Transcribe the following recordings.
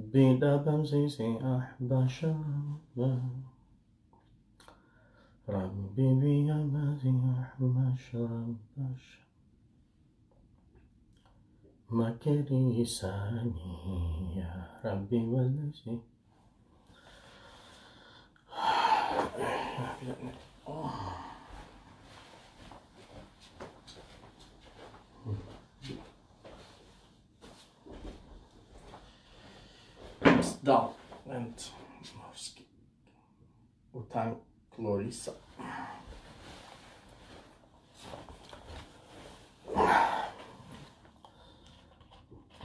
Rabbi dhabamsiisi ahbaasha. Rabbi biyya baasi ahbaasha ahbaasha. Makirii isaanii yaa Rabbi balleessi. Down and Utang Clarissa.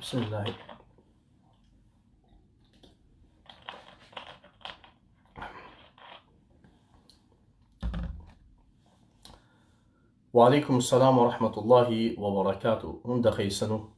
Bismillah. وعليكم السلام ورحمة الله وبركاته. Hunda keessanuu.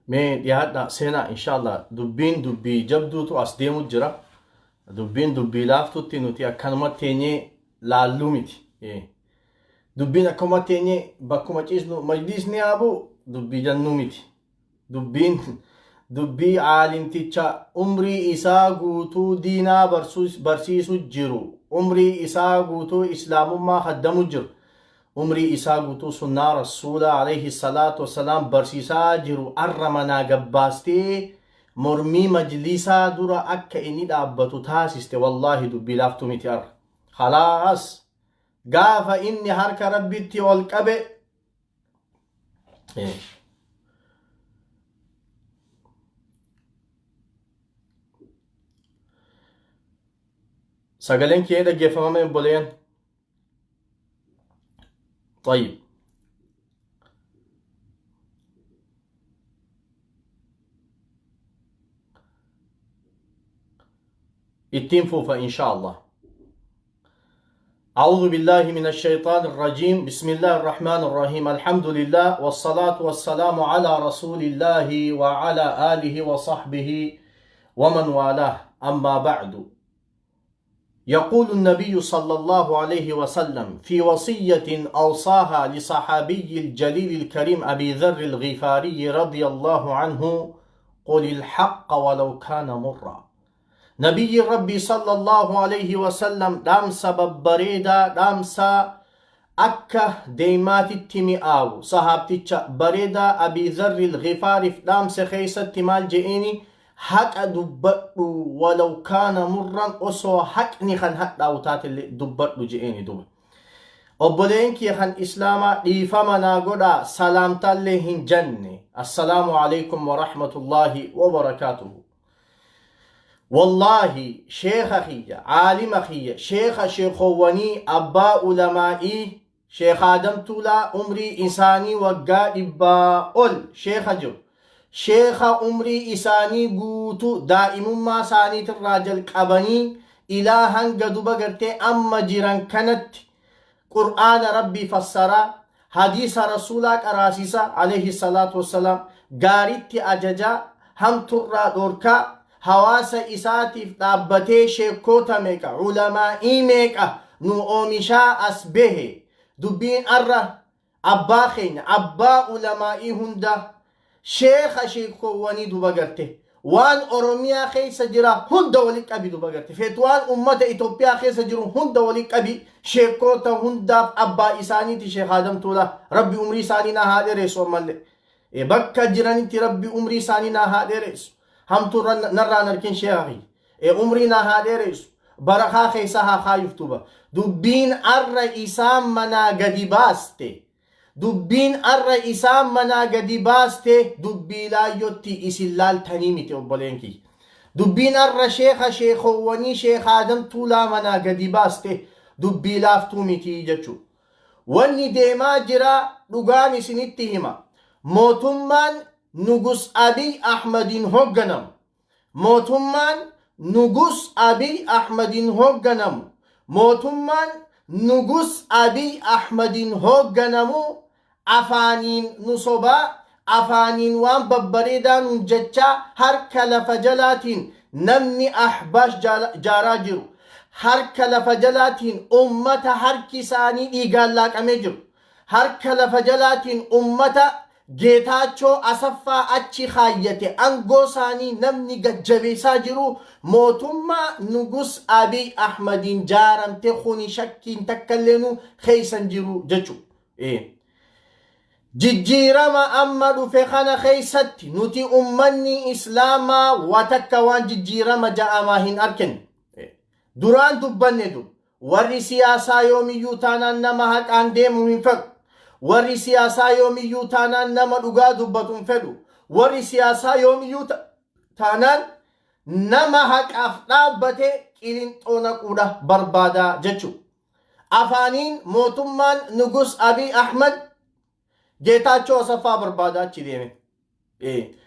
Mee dhiyaadhaa seenaa inshallah. Dubbiin dubbii jabduutu as deemu jira. Dubbiin dubbii laaftutti nuti akkanuma teenyee laalluu miti. Dubbiin akkuma teenyee bakkuma ciisnu majlisni haabu dubbii jannuu miti. Dubbiin dubbii aalimticha umrii isaa guutuu diinaa barsiisu jiru. Umrii isaa guutuu islaamummaa haddamu jiru. Umrii isaa guutuu sunnaa rasuulaa alayhi salaatu wassalaam barsiisaa jiru arra manaa gabbaastee mormii majlisaa dura akka inni dhaabbatu taasiste. Wallaahi dubbii laaftuu miti arra. Khalaas gaafa inni harka rabbitti ol qabe sagaleen kiyya dhaggeeffamame obboleeyyan. طيب ittiin fuufa insha Allah. أعوذ بالله من الشيطان الرجيم. بسم الله الرحمن الرحيم. الحمد لله والصلاة والسلام على رسول الله وعلى آله وصحبه ومن والاه. أما بعد، يقول النبي صلى الله عليه وسلم في وصية أوصاها لصحابي الجليل الكريم أبي ذر الغفاري رضي الله عنه: قل الحق ولو كان مرا. نبي ربي صلى الله عليه وسلم دامس ببريدا دامس أكا ديمات التمئاو صحابتي بريدا أبي ذر الغفاري دامس خيسة تمال جئيني حق دبتو ولو كان مرا أسو حق نخن حق داوتات اللي دبتو جئيني دوب أبولين كي خن إسلاما إيفامنا قدا سلام تالي جنة. السلام عليكم ورحمة الله وبركاته. والله شيخ أخي عالم أخي شيخ شيخواني أبا علمائي شيخ آدم تولا عمري إنساني وقا إبا أول شيخ جو شيخ عمري إنساني قوتو دائم ما ساني الراجل قبني إلى هنگ دوبا قرتي أما جيران كانت قرآن ربي فسرا حديث رسولك أراسيسا عليه الصلاة والسلام غاريتي أججا هم ترى دوركا hawaasa isaatiif dhaabbatee sheekota meeqa ulamaa'ii meeqa nu oomishaa as bahe. Dubbiin arra abbaa keenya abbaa ulamaa'ii hunda sheeka sheekowwanii duba garte waan Oromiyaa keessa jira hunda wali qabi duba garte feetu waan ummata Itoophiyaa keessa jiru hunda wali qabi sheekota hundaaf abbaa isaaniiti Sheekh Adam Tuulaa rabbi umrii isaanii naa haa dheeressu. Ammallee bakka jiranitti rabbi umrii isaanii naa haa dheeressu. Hamtuu narraan arkin sheekhi umrii naa haa dheeressu barakaa keessa haa kaayuftuba. Dubbiin arra isaan manaa gadi baaste dubbiin arra isaan manaa gadi baaste dubbii laayyootti isin laaltanii miti obboleen kiyya. Dubbiin arra sheeka sheekowwanii Sheekh Adam Tuulaa manaa gadi baaste dubbii laaftuu miti jechuudha. Wanni deemaa jira dhugaan isinitti hima. Mootummaan Nugus Abiy Ahmadiin hoogganamu. Mootummaan Nugus Abiy Ahmadiin hoogganamu. Mootummaan Nugus Abiy Ahmadiin hoogganamu afaaniin nu sobaa afaaniin waan babbareedaa nuun jechaa harka lafa jalaatiin Namni Ahbaash jaaraa jiru harka lafa jalaatiin ummata harki isaanii dhiigaan laaqamee jiru. Harka lafa jalaatiin ummata Geetaachoo Asaffaa achi kaayyate angoo isaanii namni gajjabeessaa jiru mootummaa Nugus Abiy Ahmadiin jaaramte kuni shakkiin takkalleenu keessan jiru jechuudha. Jijjiirama amma dhufe kana keessatti nuti ummanni Islaamaa wa takka waan jijjiirama ja'amaa hin argine. Duraan dubbanne dur warri siyaasaa yoomiyyuu taanaan nama haqaan deemu hin fedhu. Warri siyaasaa yoomiyyuu taanaan nama dhugaa dubbatu hin fedhu. Warri siyaasaa yoomiyyuu taanaan nama haqaaf dhaabbate qilinxoo naquudha barbaada jechuudha. Afaaniin mootummaan Nugus Abiy Ahmad Geetaachoo Asaffaa barbaada achi deeme.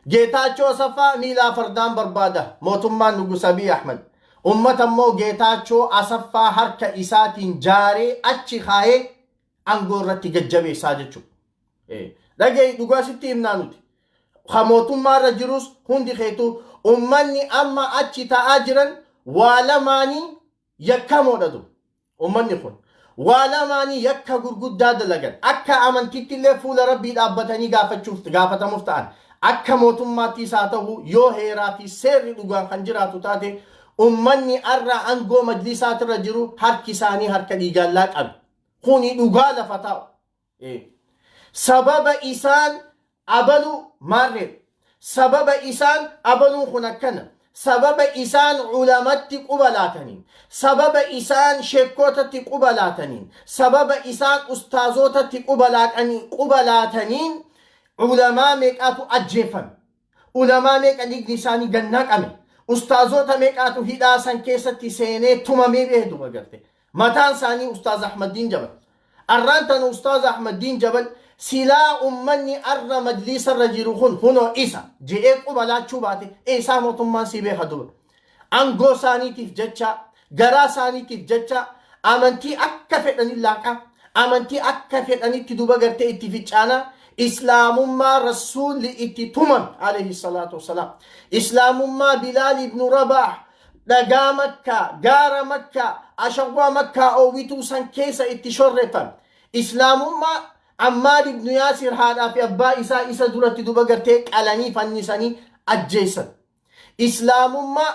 Geetaachoo Asaffaa miilaa fardaan barbaada mootummaan Nugus Abiy Ahmad. Ummata immoo Geetaachoo Asaffaa harka isaatiin jaaree achi kaayee aangoo irratti gajjabeessaa jechuudha. Dhaga'i, dhugaa sitti himnaa nuti. Ka mootummaa irra jirus hundi keetu ummanni amma achi taa'aa jiran waa lamaanii yakkamoodha dur. Ummanni kun waa lamaanii yakka gurguddaa dalagan. Akka amantiitti illee fuula Rabbii dhaabbatanii gaafachuuf gaafatamuuf ta'an. Akka mootummaattis haa ta'u, yoo heeraa fi seerri dhugaan kan jiraatu taate, ummanni arra aangoo majlisaatirra jiru harki isaanii harka dhiigaan laaqame. Kuni dhugaa lafa taa'u. Sababa isaan abalu maarree, sababa isaan abaluun kun akkana, sababa isaan ulamatti quba laataniin, sababa isaan sheekkootatti quba laataniin, sababa isaan ustaazootatti quba laaqanii quba laataniin ulamaa meeqaatu ajjeefame, ulamaa meeqa dhiigni isaanii gannaqame, ustaazoota meeqaatu hidhaa san keessatti seenee tumamee beektu agarte. Mataan isaanii Ustaaz Ahmaddiin Jabal. Arraan tana Ustaaz Ahmaddiin Jabal silaa ummanni arra majliisarra jiru kun hunoo isa je'ee quba laachuu baate, eessaa mootummaan sii beeka duba? Angoo isaaniitiif jecha, garaa isaaniitiif jecha amantii akka fedhanin laaqaa, amantii akka fedhanitti duba gartee itti ficcaanaa, Islaamummaa Rasuulli itti tumame alayhi salaatu wassalaam, Islaamummaa Bilaal ibnu Rabaah dhagaa Makkaa, gaara Makkaa, ashawwaa Makkaa oowwituu san keessa itti shorreffame, Islaamummaa Ammaar ibnu Yaasir haadhaa fi abbaa isaa isa duratti duba gartee qalanii fannisanii ajjeessan, Islaamummaa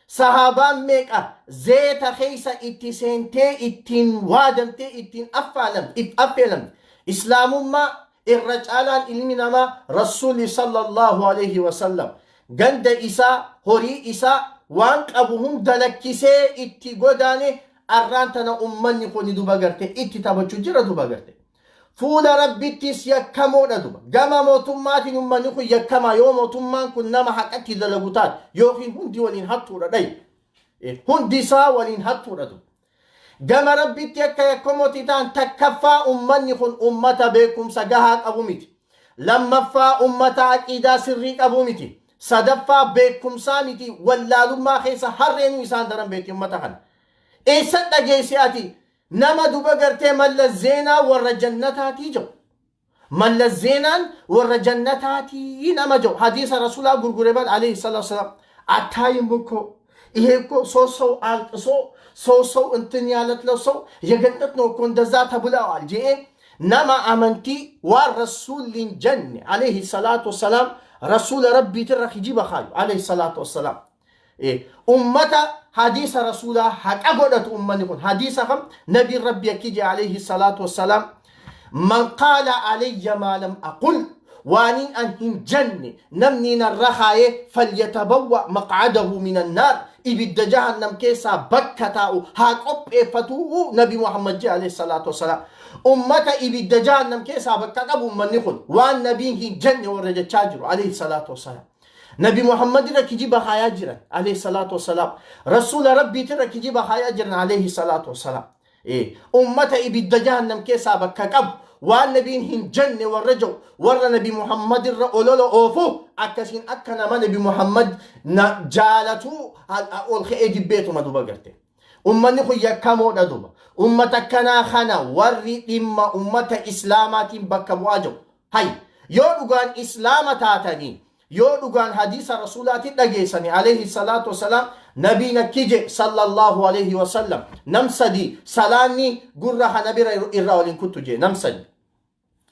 sahaabaan meeqa zeeta keessa itti seentee ittiin waadamtee ittiin affeelamte, Islaamummaa irra caalaan ilmi namaa Rasuulli sallallahu alaihi wasallam ganda isaa, horii isaa, waan qabu hunda lakkisee itti godaane, arraan tana ummanni kuni duba garte itti taphachuu jira. Duba garte fuula Rabbittis yakkamoodha duba. Gama mootummaatiin ummanni kun yakkamaa yoo mootummaan kun nama haqatti dalagu taate, yookiin hundi waliin hattuudha dhayi, hundi isaa waliin hattuudha duba. Gama Rabbitti akka yakkamooti ta'an, takkaffaa ummanni kun ummata beekumsa gahaa qabu miti. Lammaffaa ummata aqiidaa sirrii qabu miti. Sadaffaa beekumsaa miti, wallaalummaa keessa harreenuu isaan daran beekti ummata kana. Eessa dhageesse ati nama duba gartee Mallas Zeenaa warra jannataatii jedhu? Mallas Zeenaan warra jannataatii nama jedhu hadiisa Rasuulaa gurgure bal alayhi salaatu wasalaam. አታይም እኮ ይሄ እኮ ሶስት ሰው አልቅሶ ሶስት ሰው እንትን ያለትለው ሰው የገነት ነው እኮ እንደዛ ተብለዋል ጄኤ nama amantii waan Rasuulli hin jenne alayhi salaatu wassalaam, Rasuula Rabbiitirra kijiba kaayu alayhi salaatu wassalaam, ummata hadiisa Rasuulaa haqa godhatu. Ummanni kun hadiisa kam nabiin Rabbi akki jee alayhi salaatu wassalaam: "Man qaala alayya maa lam aqul", waanin an hin jenne namni narra kaaye, "falyatabawwa maqcadahu min annaar", ibidda jahannam keessaa bakka taa'u haa qopheeffatu Nabi Muhammad jee alayhi salaatu wassalaam. Ummata ibidda jahannam keessaa bakka qabu ummanni kun waan nabiin hin jenne warra jechaa jiru alayhi salaatu wassalaam. Nabi Muhammad irra kijiba kaayaa jiran alayhi salaatu wassalaam. Rasuula Rabbiitirra kijiba kaayaa jiran alayhi salaatu wassalaam. Ummata ibidda jahannam keessaa bakka qabu, waan nabiin hin jenne warra jiru, warra Nabi Muhammad irra olola oofu, akkasiin akka nama Nabi Muhammad na jaalatu ol ka'ee jibbeetuma duba garte. Ummanni kun yakkamoodha duba. Ummata akkanaa kana warri dhimma ummata Islaamaatiin bakka bu'aa jiru. Hay, yoo dhugaan Islaama taatanii Yoo dhugaan hadiisa rasuulaatiin dhageessani alayhi salaatu wasalaam, nabiin akki je sallallahu alayhi wasallam, nam sadi salaanni gurra kana bira irraa olin kuttu je. Nam sadi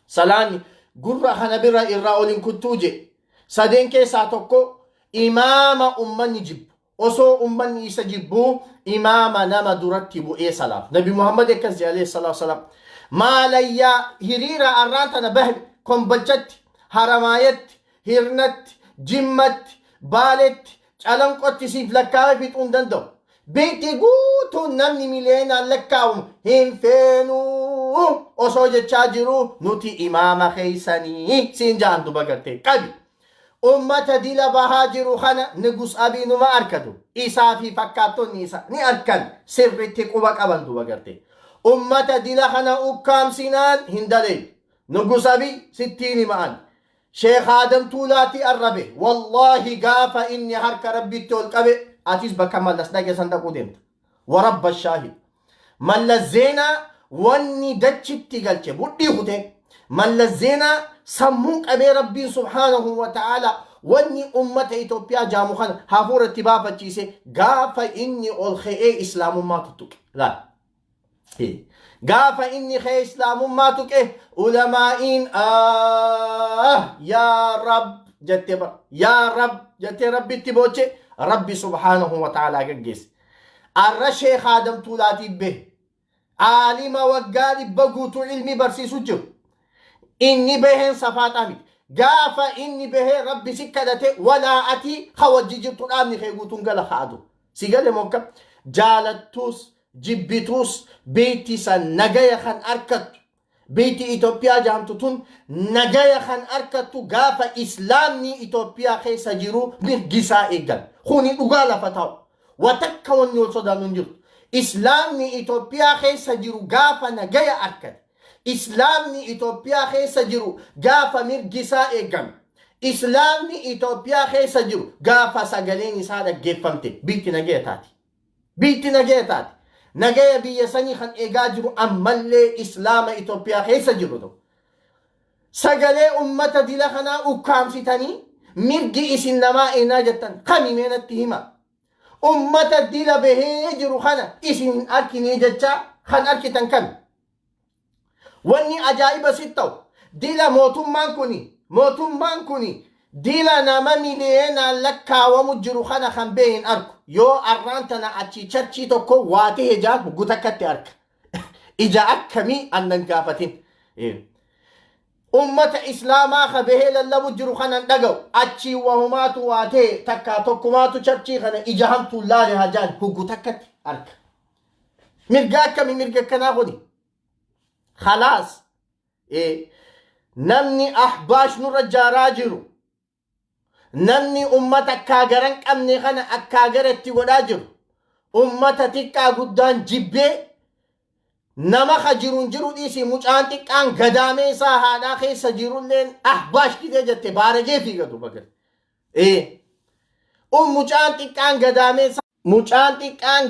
salaanni gurra kana bira irraa olin kuttuu je. Sadeen keessaa tokko imaama ummanni jibbu, osoo ummanni isa jibbuu imaama nama duratti bu'ee salaatu. Nabi Muhammad akkas je alayhi salaatu wasalaam. Maalayyaa hiriira arraan tana bahe, Kombolchatti, Haramaayatti, Hirnatti, Jimmatti, Baaletti, Calanqotti siif lakkaa'ee fixuu hin danda'u. Biitti guutuun namni miliyeenaan lakkaa'amu hin feenuu osoo jechaa jiru, nuti imaama keessanii siin ja'an duba gartee qabi. Ummata dila bahaa jiru kana Nigus Abii numa arkatu. Isaa fi fakkaattonni isa ni arkan, sirritti quba qaban duba gartee. Ummata dila kana ukkaamsinaan hin daleedu. Nugus Abii sittiin hima'an. Sheekh Aadam Tuulaatti arrabe. Wallaahi gaafa inni harka Rabbitti ol qabe, atis bakka Mallas dhaqe san dhaquu deemta. Warabba shaahid. Mallas Zeenaa wanni dachitti galche budhii kutee. Mallas Zeenaa sammuu qabee Rabbiin subhaanahu wa ta'ala wanni ummata Itoophiyaa jaamu kana hafuura itti baafachiise gaafa inni ol ka'ee islaamummaa tuttuqe. Laal. Gaafa inni ka'ee islaamummaa tuqe, ulamaa'iin ah yaa Rab jettee bara, yaa Rab jettee Rabbitti booche, Rabbi subhaanahu wa ta'ala gaggeesse. Arra Sheekh Aadam Tuulaatiin bahe. Aalima waggaa 100 guutuu ilmi barsiisu jiru. Inni baheen safaaxaa miti. Gaafa inni bahee Rabbi si kadhate, walaa ati ka wajji jirtu dhaabni kee guutuun gala kaa'atu. Si gale mokka jaalattuus jibbituus beeyti san nagaya kan arkattu, beeyti Itoophiyaa jaamtu tun nagaya kan arkattu gaafa islaamni Itoophiyaa keessa jiru mirgisaa eegan. Kuni dhugaa lafa taa'u. Watakka wanni wal sodaannu hin jirtu. Islaamni Itoophiyaa keessa jiru gaafa nagaya arkate. Islaamni Itoophiyaa keessa jiru gaafa mirgi isaa eegame. Islaamni Itoophiyaa keessa jiru gaafa sagaleen isaa dhaggeeffamte, biyyi nagaya taati. Biyyi nagaya taati. Nagaya biyya sanii kan eegaa jiru ammallee islaama Itoophiyaa keessa jiru ta'u. Sagalee ummata dila kanaa ukkaamsitanii mirgi isin namaa eenaa jettan kami mee natti hima. Ummata dila bahee jiru kana isin hin arkinee jecha kan arkitan kami? Wanni ajaa'iba si ta'u, dila mootummaan kuni dila nama miliyeenaan lakkaawamu jiru kana kan bee hin arku. Yoo arraan tana achii churchii tokko waa ta'e jaan gutakkatti arka. Ija akkamii annan gaafatin. Ummata islaamaa ka bahee lallabu jiru kanan dhaga'u, achii wahumaatu waa ta'e takkaa tokkumaatu churchii kana ija hamtuun laale hajaan huggu takkatti arka. Mirga akkamii mirga akkanaa kuni? Khalaas, namni Ahbaash nurra jaaraa jiru, namni ummata akkaa garan qabne kana akkaa gara itti godhaa jiru, ummata xiqqaa guddaan jibbee, nama ka jiruun jiru dhiisi, mucaan xiqqaan gadaamee isaa haadhaa keessa jirulleen Ahbaash didee jette baaragee fiigatu bakka. Mucaan xiqqaan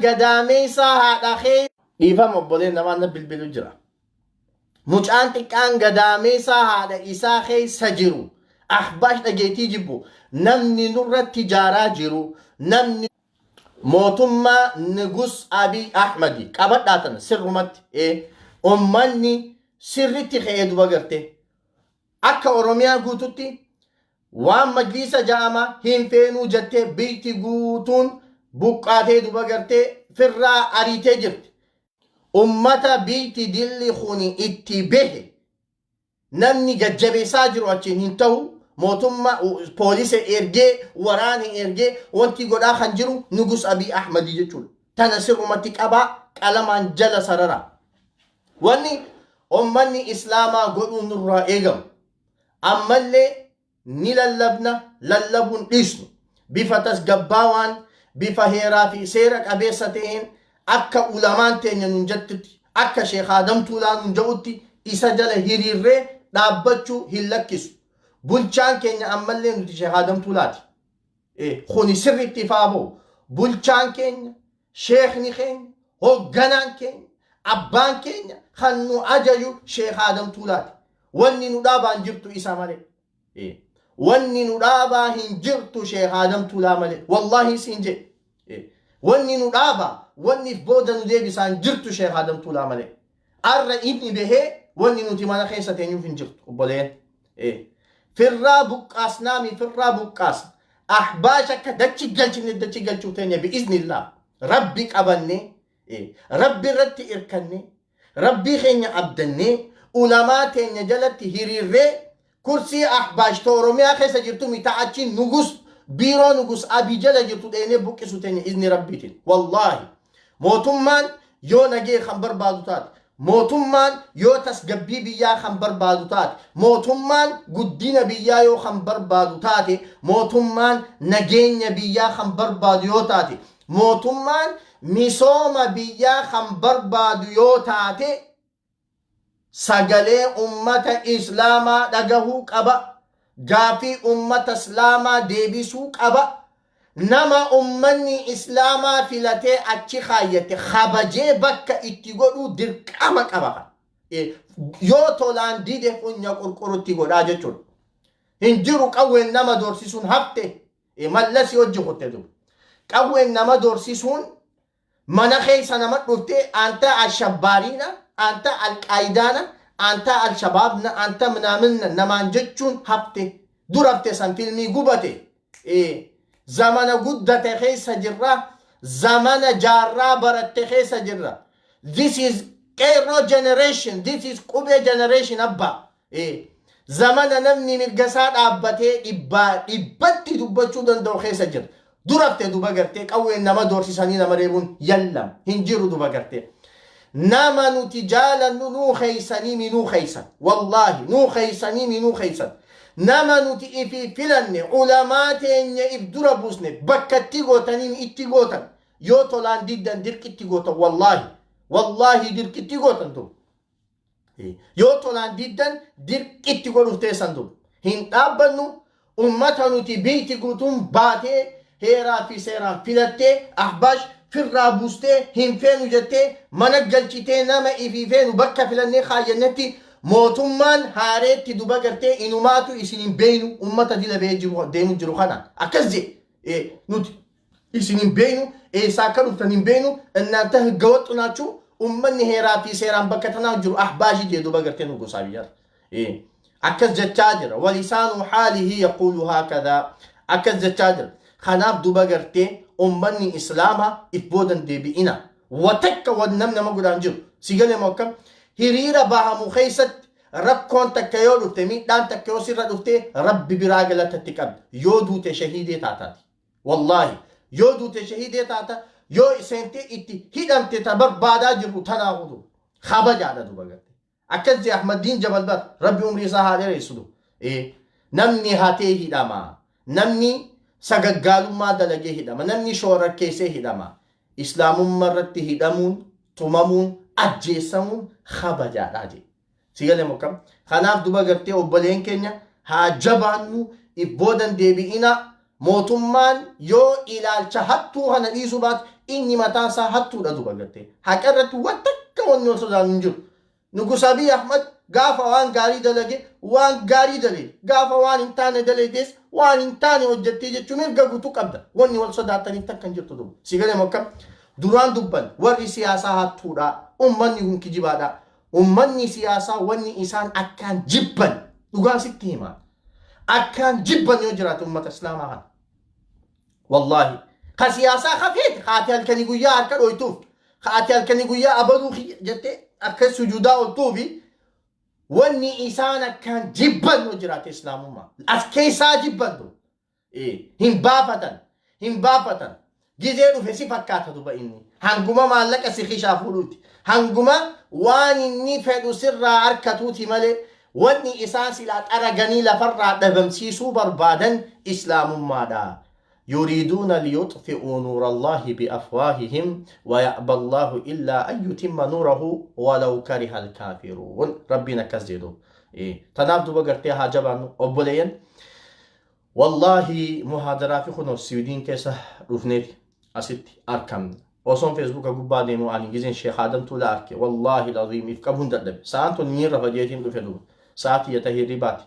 gadaamee isaa haadhaa kee, dhiifama obboleen, namaan na bilbilu jira. Mucaan xiqqaan gadaamee isaa haadha isaa keessa jiru Ahbaash dhageetii jibbu, namni nurratti jaaraa jiru, namni mootummaa Nigus Abiy Ahmadi qabadhaatan sirrumatti ummanni sirritti ka'ee duba garte akka Oromiyaa guututti waan majliisa ja'ama hin feenuu jettee biitti guutuun buqqaatee duba gartee firraa ariitee jirti. Ummata biitti dilli kuni itti bahe namni jajjabeessaa jiru achiin hin ta'u. Mootummaa poolisa ergee, waraana ergee wanti godhaa kan jiru Nugus Abiy Ahmadi jechuudha. Tana sirrumatti qabaa, qalamaan jala sarara. Wanni ummanni islaamaa godhuu nurraa eegamu, ammallee ni lallabna, lallabuun dhiisnu, bifa tasgabbaawaan, bifa heeraa fi seera qabeessa ta'een, akka ulamaan teenya nun jettutti, akka Sheekh Aadam Tuulaa nun jedhutti, isa jala hiriirree dhaabbachuu hin lakkisu. Bulchaan keenya ammallee nuti Sheekh Aadam Tuulaati. Kuni sirriitti ifaa bahu. Bulchaan keenya, sheekni keenya, hoogganaan keenya, abbaan keenya kan nu ajaju Sheekh Aadam Tuulaati. Wanni nu dhaabaan jirtu isa malee. Wanni nu dhaabaa hin jirtu Sheekh Aadam Tuulaa malee. Wallaahi siin jedhe. Wanni nu dhaabaa, wanni if booda nu deebisaa hin jirtu Sheekh Aadam Tuulaa malee. Arra inni bahee wanni nuti mana keessa teenyuuf hin jirtu obboleen. Firraa buqqaasnaami, firraa buqqaasna. Ahbaash akka dachi galchine dachi galchuu teenya bi'iznillah. Rabbi qabannee, Rabbi irratti irkannee, Rabbii keenya abdannee, ulamaa teenya jalatti hiriirree, kursii Ahbaash ta Oromiyaa keessa jirtu mita achi nugus biiroo nugus Abiy jala jirtu dheenee buqqisu teenya izni Rabbiitiin. Wallaahi mootummaan yoo nagee kan barbaadu taate, mootummaan yoo tasgabbii biyyaa kan barbaadu taate, mootummaan guddina biyyaa yoo kan barbaadu taate, mootummaan nageenya biyyaa kan barbaadu yoo taate, mootummaan misooma biyyaa kan barbaadu yoo taate, sagalee ummata Islaamaa dhagahuu qaba. Gaaffii ummata Islaamaa deebisuu qaba. Nama ummanni Islaamaa filatee achi kaayyate kabajee bakka itti godhuu dirqama qaba. Yoo tolaan dide funya qurqurutti godhaa jechuudha. Hin jiru, qawween nama doorsisuun hafte. Mallasi hojii kutte duba. Qawween nama doorsisuun mana keessa nama dhuftee anta ashabbaariina, anta alqaayidaana, anta alshabaabna, anta minaaminna namaan jechuun hafte. Dur hafte, san filmii gubate. Zamana guddate keessa jirra. Zamana jaarraa baratte keessa jirra. This is qeerroo generation. This is qubee generation abba. Zamana namni mirga isaa dhaabbatee dhibbaa dhibbatti dubbachuu danda'u keessa jira. Dur hafte duba gartee, qawween nama doorsisanii nama reebuun yallam hin jiru duba gartee. Nama nuti jaalannu nuu keeysanii minuu keeysan. Wallaahi nuu keeysanii minuu keeysan. Nama nuti ifii filanne, ulamaa teenya if dura buusne bakka itti gootanii itti gootan. Yoo tolaan diddan dirqitti gootan wallaahi. Wallaahi dirqitti gootan duba. Yoo tolaan diddan dirqitti godhuuf teessan duba. Hin dhaabbannu. Ummata nuti biyti guutuun baatee heeraa fi seeraan filattee, Ahbaash firraa buustee hin feenu jettee mana galchitee, nama ifii feenu bakka filannee kaayyannetti, mootummaan haareetti duba gartee inumaatu isin hin beeynu, ummata dila ba'ee jiru deemu jiru kana akkas jee, nuti isin hin beeynu, eessaa akka dhuftan hin beeynu, እናንተ ህገወጥ ናችሁ, ummanni heeraa fi seeraan bakka tanaa jiru Ahbaashii jee duba gartee nu gosaa biyyaarra. Akkas jechaa jira. Walisaanu haalihi yaquulu haakadhaa akkas jechaa jira. Kanaaf duba gartee ummanni Islaamaa if boodan deebi'ina. Watakka wan nam nama godhaan jiru. Si galee moo akkam? Hiriira bahamu keessatti rakkoon takka yoo dhufte, miidhaan takka yoo sirra dhufte, Rabbi biraa galatatti qabda. Yoo duute shahiidee taataati. Wallaahi yoo duute shahiidee taata, yoo seentee itti hidhamte ta barbaadaa jirru tanaa hudu. Kabajaadha duba garte. Akkas jee Ahmaddiin Jabal bar, Rabbi umrii isaa haa dheeressu du. Namni hatee hidhama. Namni sagaggaalummaa dalagee hidhama. Namni shoorarkeessee hidhama. Islaamummaa irratti hidhamuun, tumamuun, ajjeessamuun kabajaadha jee. Si galee mokkam. Kanaaf duba gartee obboleen keenya haa jabaannu, if boodan deebi'ina. Mootummaan yoo ilaalcha hattuu kana dhiisuu baate, inni mataan isaa hattuudha duba gartee. Haqa irratti waan takka wanni ol sodaannu hin jiru. Nugus Abiy Ahmad gaafa waan gaarii dalage waan gaarii dalage, gaafa waan hin taane dalagees waan hin taane hojjettee jechuun mirga guutuu qabda. Wanni wal sodaataniif takka hin jirtu duba. Si galee mokkam. Duraan dubban warri siyaasaa hattuudha. Ummanni kun kijibaadha. Ummanni siyaasaa wanni isaan akkaan jibban, dhugaan sitti himaa, akkaan jibban yoo jiraate ummata Islaamaa kana. Wallaahi. Ka siyaasaa hafeeti haati halkanii guyyaa harka dhoytuuf, haati halkanii guyyaa abaluu kiyya jettee akka sujuudaa oltuufi, wanni isaan akkaan jibban yoo jiraate Islaamummaa. As keessaa jibban du. Hin baafatan. Hin baafatan. Gizee dhufe si fakkaata duba inni. Hanguma maallaqa si kishaa fuudhuuti. Hanguma waan inni fedhu sirraa harkatuuti malee wanni isaan silaa xaraganii lafarraa dhabamsiisuu barbaadan Islaamummaadha. يريدون ليطفئوا نور الله بأفواههم ويأبى الله إلا أن يتم نوره ولو كره الكافرون. ربنا كزيدو إيه. Tanaaf duba gartee haa jabaannu obboleeyyan. Wallaahi muhaadaraa fi kunoo Siwidiin keessa dhufneeti asitti argamne. Osoon Feesbuuka gubbaa deemu ani gizeen Sheekh Aadam Tuulaa arke, wallaahi laziim if qabuun dadhabe. Sa'aan tun ni rafa jeetiin dhufe duba. Sa'aatii yata hirribaati.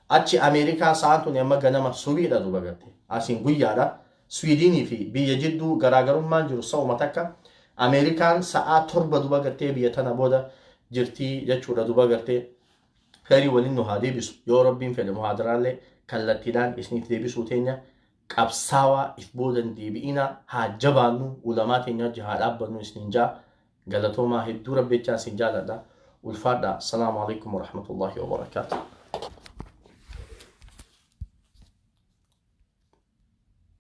Achi Ameerikaa sa'aan tuni amma ganama subiidha duba gartee. Asiin guyyaadha. Swiidinii fi biyya jidduu garaagarummaan jiru sa'uma takka. Ameerikaan sa'aa 7 duba gartee biyya tana booda jirtii jechuudha duba gartee. Khayrii waliin nu haa deebisu. Yoo Rabbiin fedhe muhaadaraallee kallattiidhaan isiniif deebisuu teenya. Qabsaawaa if boodan deebi'ina, haa jabaannu, ulamaa teenya wajji haa dhaabbannu isiniin jaa. Galatoomaa, hedduu Rabbi jechaan isin jaaladha. Ulfaadha. Assalaamu alaikum warahmatullahi wabarakaatuh.